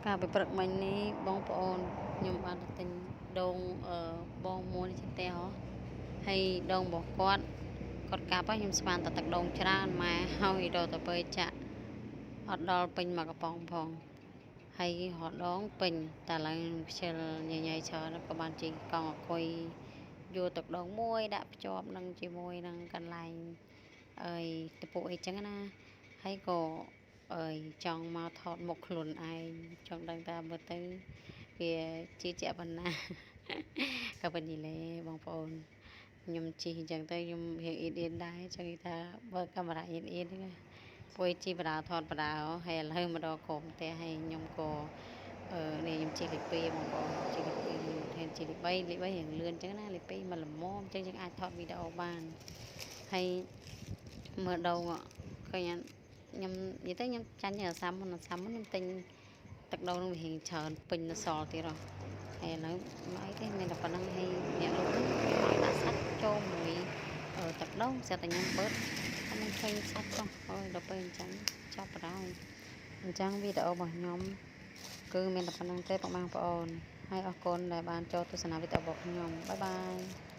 កាលពីព្រឹកមិញនេះបងប្អូនខ្ញុំបានទៅទិញដូងអឺបងមួយនេះផ្ទះហ៎ហើយដូងរបស់គាត់គាត់កាប់ហើយខ្ញុំស្មានតែទឹកដូងច្រើនម៉ែហើយដល់ទៅពេលចាក់អត់ដល់ពេញមួយកំប៉ុងផងហើយរហដងពេញតែឥឡូវខ្ញុំខ្ជិលញញៃច្រើនក៏បានជិះកង់អង្គុយយកទឹកដូងមួយដាក់ភ្ជាប់នឹងជាមួយនឹងកន្លែងអើយតពុអីចឹងណាហើយក៏អើយចង់មកថតមុខខ្លួនឯងចង់ដឹងថាមើលទៅវាជាជាប៉ុណ្ណាក៏ប៉ុន្តែបងប្អូនខ្ញុំជិះអញ្ចឹងទៅខ្ញុំរៀងអៀនអៀនដែរចង់និយាយថាបើកាមេរ៉ាអៀនអៀនហ្នឹងពួយជិះបដាថតបដាហើយឥឡូវមកដល់ក្រុមផ្ទះហើយខ្ញុំក៏អឺនេះខ្ញុំជិះលេខ2បងប្អូនជិះលេខ2ខ្ញុំថែមជិះលេខ3លេខ3រៀងលឿនអញ្ចឹងណាលេខ2មកល្មមអញ្ចឹងយើងអាចថតវីដេអូបានហើយមើលដងឃើញខ្ញុំនិយាយទៅខ្ញុំចាញ់អាសាមុនអាសាមុនខ្ញុំទិញទឹកដូងនឹងវារៀងច្រើនពេញនៅសល់ទៀតហ៎ហើយឥឡូវមកអីទេមានតែប៉ុណ្្នឹងហើយអ្នកលក់ហ្នឹងឲ្យដាក់សាច់ចូលមួយទឹកដូងស្រាប់តែខ្ញុំបឺតអត់មានឃើញសាច់ផងអូយដល់ពេលអញ្ចឹងចប់បណ្ដោយអញ្ចឹងវីដេអូរបស់ខ្ញុំគឺមានតែប៉ុណ្្នឹងទេបងប្អូនហើយអរគុណដែលបានចូលទស្សនាវីដេអូរបស់ខ្ញុំbye bye.